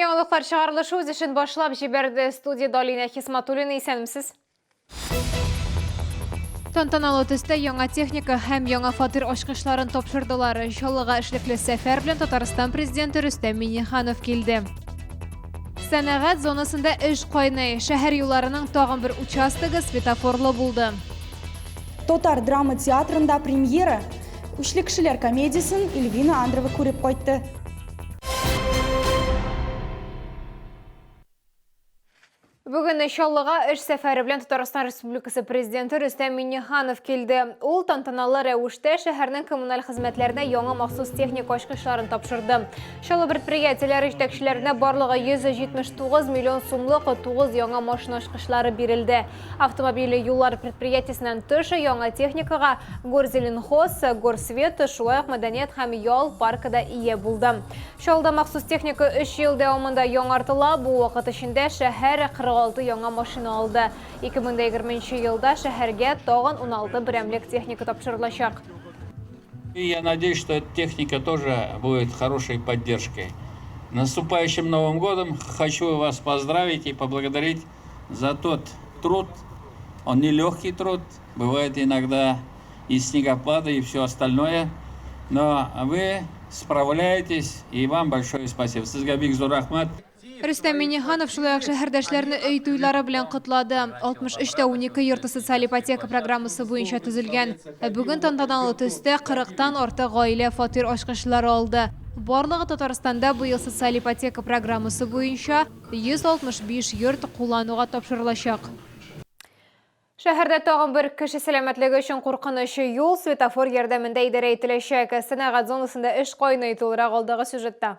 Яңалыклар чыгарылышы үз эшен башлап җибәрде. Студиядә Алинә Хисматуллина, исәнмесез. Тантаналы төстә яңа техника һәм яңа фатир ачкычларын тапшырдылар. Чаллыга эшлекле сәфәр белән Татарстан президенты Рөстәм Миңнеханов килде. Сәнәгать зонасында эш кайный. Шәһәр юлларының тагын бер участогы светофорлы булды. Татар драма театрында премьера. Үчле кешеләр комедиясен Эльвина Андрова күреп кайтты. Бүген Чаллыга эш сәфәре белән Татарстан Республикасы Президенты Рөстәм Миңнеханов килде. Ул тантаналы рәвештә шәһәрнең коммуналь хезмәтләренә яңа махсус техника ачкычларын тапшырды. Чаллы предприятиеләре җитәкчеләренә барлыгы 179 миллион сумлык 9 яңа машина ачкычлары бирелде. Автомобиль юллар предприятиесеннән тыш, яңа техникага Горзеленхоз, Горсвет, шулай ук мәдәният һәм ял паркы да ия булды. Чаллыда махсус техника өч ел дәвамында яңартыла, бу вакыт эчендә шәһәр 46 яңа машина алды. 2020 нче елда шәһәргә тагын 16 берәмлек техника тапшырылачак. И я надеюсь, что эта техника тоже будет хорошей поддержкой. Наступающим Новым годом хочу вас поздравить и поблагодарить за тот труд. Он нелегкий труд, бывает иногда и снегопады, и все остальное. Но вы справляетесь, и вам большое спасибо. Сезгә бик зур рәхмәт. Рөстәм Миңнеханов шулай ук шәһәрдәшләрне өй туйлары белән котлады. 63 тә 12 йорты социаль ипотека программасы буенча төзелгән. Ә бүген тантаналы төстә 40 тан артык гаилә фатир ачкычлары алды. Барлыгы Татарстанда быел социаль ипотека программасы буенча 165 йорт куллануга тапшырылачак. Шәһәрдә тагын бер кеше сәламәтлеге өчен куркыныч юл светофор ярдәмендә идарә ителәчәк. Сәнәгать зонасында эш кайный, тулырак алдагы сюжетта.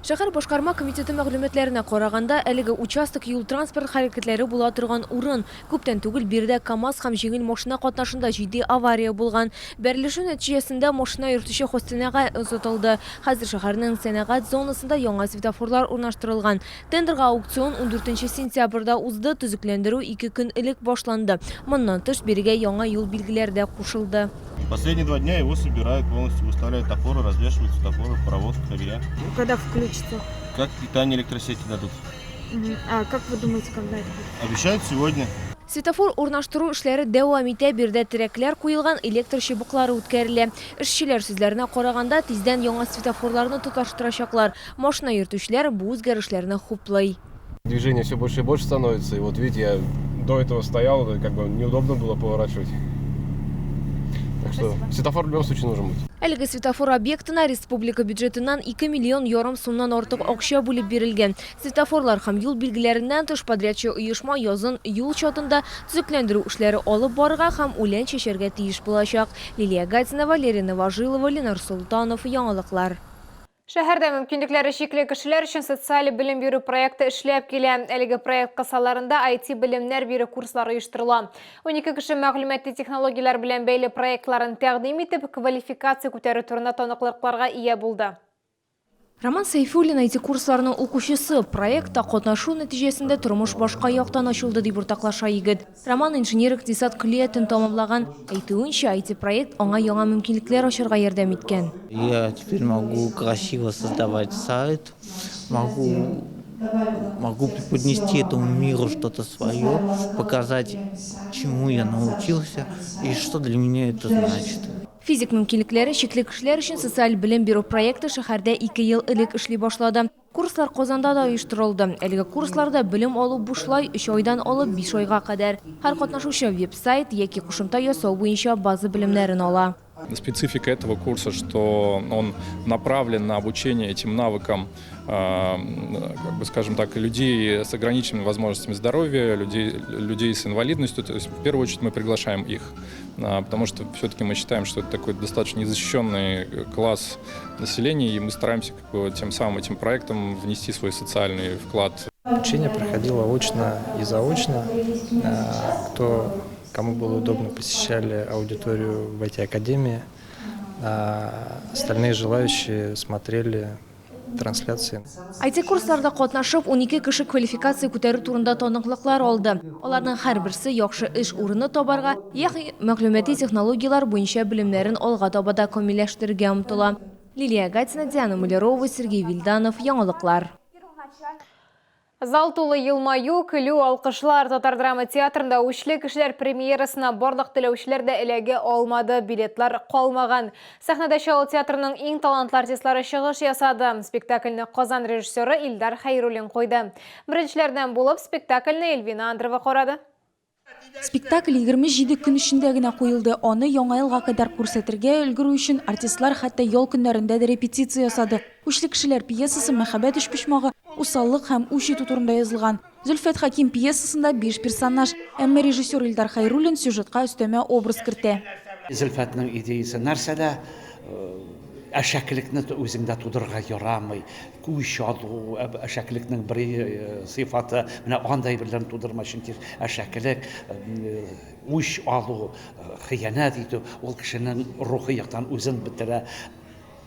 Шәһәр башкарма комитеты мәгълүматларына караганда, әлеге участок юл-транспорт хәрәкәтләре була торган урын. Күптән түгел биредә КАМАЗ һәм җиңел машина катнашында җитди авария булган. Бәрелешү нәтиҗәсендә машина йөртүче хастаханәгә озатылды. Хәзер шәһәрнең сәнәгать зонасында яңа светофорлар урнаштырылган. Тендерга аукцион ундүртенче сентябрьдә узды, төзекләндерү ике көн элек башланды. Моннан тыш, бирегә яңа юл билгеләре дә кушылды. Последние два дня его собирают полностью, выставляют опоры, развешивают светофоры, проводку, кабеля. Когда включится? Как питание электросети дадут. А как вы думаете, когда это будет? Обещают сегодня. Светофор урнаштыру эшләре дәвам итә, биредә терәкләр куелган, электр чыбыклары үткәрелә. Эшчеләр сүзләренә караганда, тиздән яңа светофорларны тоташтырачаклар. Машина йөртүчеләр бу үзгәрешләрне хуплый. Движение все больше и больше становится, и вот видите, я до этого стоял, как бы неудобно было поворачивать. Так что светофор в любом случае нужен будет. Әлеге светофор объектына республика бюджетыннан 2 миллион ярым сумнан артык акча бүлеп бирелгән. Светофорлар һәм юл билгеләреннән тыш подрядчы оешма язын юл чатында төзекләндерү эшләре алып барырга һәм үлән чәчәргә тиеш булачак. Лилия Гатина, Валерия Новожилова, Ленар Солтанов, Яңалыклар. Шәһәрдә мөмкинлекләре чикле кешеләр өчен социаль белем бирү проекты эшләп килә. Әлеге проект кысаларында IT белемнәр бирү курслары оештырыла. 12 кеше мәгълүмати технологияләр белән бәйле проектларын тәкъдим итеп, квалификация күтәрү турында таныклыкларга ия булды. Роман Сәйфуллин IT курсларының укучысы. Проектта катнашу нәтиҗәсендә тормыш башка яктан ачылды, дип уртаклаша егет. Роман инженер-икътисад көллиятен тәмамлаган. Әйтүенчә, IT-проект аңа яңа мөмкинлекләр ачарга ярдәм иткән. Я теперь могу красиво создавать сайт, могу, могу преподнести этому миру что-то свое, показать, чему я научился и что для меня это значит. Физик мөмкинлекләре чикле кешеләр өчен социаль белем бирү проекты шәһәрдә ике ел элек эшли башлады. Курслар Казанда да оештырылды. Әлеге курсларда белем алу бушлай, өч айдан алып биш айга кадәр. Һәр катнашучы веб-сайт яки кушымта ясау буенча база белемнәрен ала. Специфика этого курса, что он направлен на обучение этим навыкам, как бы, скажем так, людей с ограниченными возможностями здоровья, людей, людей с инвалидностью. То есть, в первую очередь, мы приглашаем их, потому что все-таки мы считаем, что это такой достаточно незащищенный класс населения, и мы стараемся как бы, тем самым этим проектом внести свой социальный вклад. Обучение проходило очно и заочно. Кто, кому было удобно, посещали аудиторию в IT-академии. А остальные желающие смотрели трансляции. IT-курсларда катнашып, 12 кеше квалификация күтәрү турында таныклыклар алды. Аларның һәрберсе яхшы эш урыны табарга, ягъни мәгълүмати технологияләр буенча белемнәрен алга таба да камилләштерергә омтыла. Лилия Гатина, Диана Малярова, Сергей Вильданов, Яңалыклар. Зал тулы елмаю, көлү, алкышлар. Татар драма театрында Үчле кешеләр премьерасына барлык теләүчеләр дә эләгә алмады, билетлар калмаган. Сәхнәдә Чаллы театрының иң талантлы артистлары чыгыш ясады. Спектакльне Казан режиссеры Илдар Хәйруллин куйды. Беренчеләрдән булып спектакльне Эльвина Андрова карады. Спектакль 27 көн эчендә генә куелды. Аны Яңа елга кадәр күрсәтергә өлгерү өчен артистлар хәтта ял көннәрендә дә репетиция ясады. Үчле кешеләр пьесасы мәхәббәт өчпочмагы, усаллык һәм үч итү турында язылган. Зөлфәт Хәким пьесасында биш персонаж, әмма режиссер Илдар Хәйруллин сюжетка өстәмә образ кертә. Зөлфәтнең идеясе нәрсәдә? Әшәкелекне үзеңдә тудырырга ярамый. Үч алу, әшәкелекнең бер сыйфаты. Менә андай әйберләрне тудырма, чөнки әшәкелек, үч алу, хыянәт итү, ул кешенең рухи яктан үзен бетерә.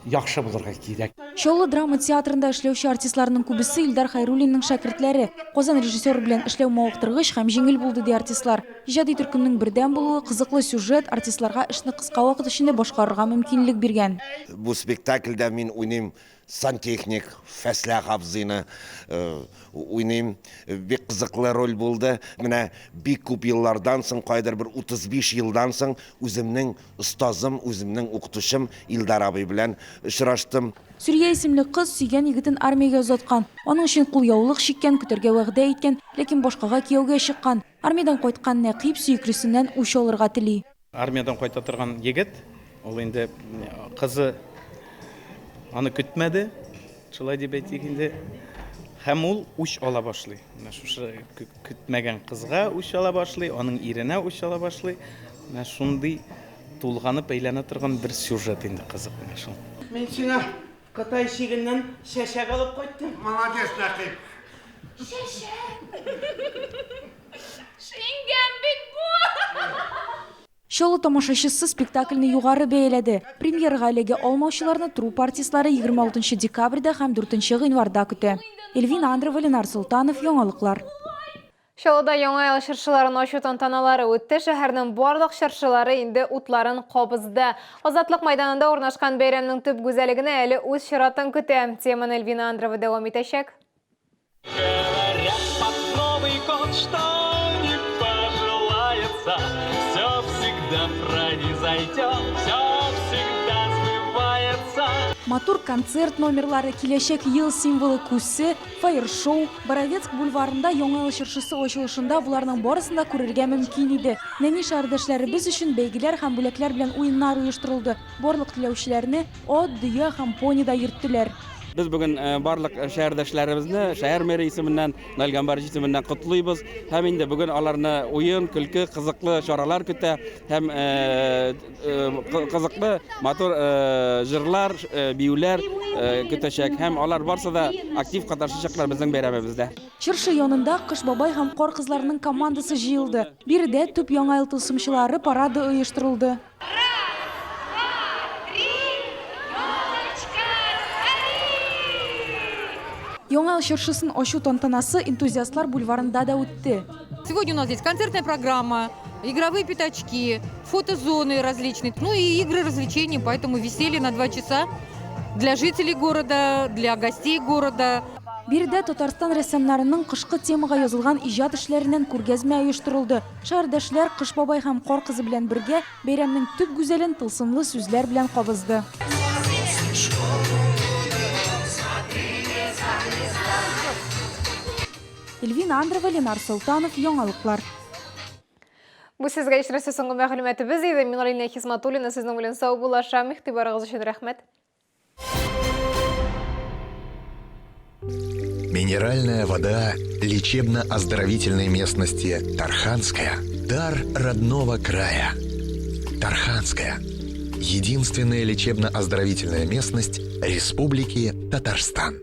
Яхшы булырга кирәк. Чаллы драма театрында эшләүче артистларның күбесе Илдар Хәйруллинның шәкертләре. Казан режиссеры белән эшләү мавыктыргыч һәм җиңел булды, ди артистлар. Иҗади төркемнең бердәм булуы, кызыклы сюжет артистларга эшне кыска вакыт эчендә башкарырга мөмкинлек биргән. Бу спектакльдә мин уйныйм сантехник Фәсләх абзыйны уйныйм. Бик кызыклы роль булды. Менә бик күп еллардан соң, кайдыр бер 35 елдан соң үземнең остазым, үземнең укытучым Илдар абый белән очраштым. Сүрия исемле кыз сөйгән егетен армиягә озаткан. Аның өчен кулъяулык чиккән, көтәргә вәгъдә иткән, ләкин башкага кияүгә чыккан. Армиядән кайткан Нәкыйп сөеклесеннән үч алырга тели. Армиядән кайта торган егет, ул инде кызы аны көтмәде, шулай дип әйтик инде. Һәм ул үч ала башлый. Менә шушы көтмәгән кызга үч ала башлый, аның иренә үч ала башлый. Менә шундый тулганып әйләнә торган бер сюжет инде кызык менә шул. Мин сиңа Кытай чигеннән чәчәк алып кайттым. Молодец, Нәкыйп. Чәчәк! Шиңгән бит бу! Чаллы тамашачысы спектакльне югары бәяләде. Премьерага эләгә алмаучыларны труппа артистлары 26 декабрьдә һәм 4 гыйнварда көтә. Эльвина Андрова, Ленар Солтанов, Яңалыклар. Чаллыда Яңа ел чыршыларын ачу тантаналары үтте. Шәһәрнең барлык чыршылары инде утларын кабызды. Азатлык мәйданында урнашкан бәйрәмнең төп гүзәлегенә әле үз чиратын көтә. Теманы Эльвина Андрова дәвам итәчәк. Говорят, под Новый год, что не пожелается, все всегда произойдет, все всегда сбывается. Матур концерт номерлары, киләчәк ел символы күсе, Фаер-шоу, Боровецк бульварында Яңа ел чыршысы ачылышында боларның барысын да күрергә мөмкин иде. Нәни шәһәрдәшләребез өчен бәйгеләр һәм бүләкләр белән уеннар оештырылды. Барлык теләүчеләрне ат, дөя һәм понида йөрттеләр. Без бүген барлык шәһәрдәшләребезне шәһәр мэры исеменнән, Наил Гамбарович исеменнән котлыйбыз. Һәм инде бүген аларны уен, көлке, кызыклы чаралар көтә һәм кызыклы, матур җырлар, биюләр көтәчәк һәм алар барсы да актив катнашачаклар безнең бәйрәмебездә. Чыршы янында Кыш бабай һәм Кар кызларының командасы җыелды. Биредә төп Яңа ел тылсымчылары парады оештырылды. Яңа ел чыршысын ачу тантанасы Энтузиастлар бульварында да үтте. Сегодня у нас здесь концертная программа, игровые пятачки, фотозоны различные, ну и игры, развлечения, поэтому веселье на 2 часа для жителей города, для гостей города. Биредә Татарстан рәссамнарының кышкы темага язылган иҗат эшләреннән күргәзмә оештырылды. Шәһәрдәшләр Кыш бабай һәм Кар кызы белән бергә бәйрәмнең төп гүзәлен тылсымлы сүзләр белән кабызды. Эльвина Андрова, Ленар Солтанов, Яңалыклар. Бу сезгә ишетеләсе соңгы мәгълүматыбыз иде. Мин Ралина Хисматуллина сезнең белән саубуллашам. Игътибарыгыз өчен рәхмәт. Минеральная вода лечебно-оздоровительной местности Тарханская – дар родного края. Тарханская – единственная лечебно-оздоровительная местность Республики Татарстан.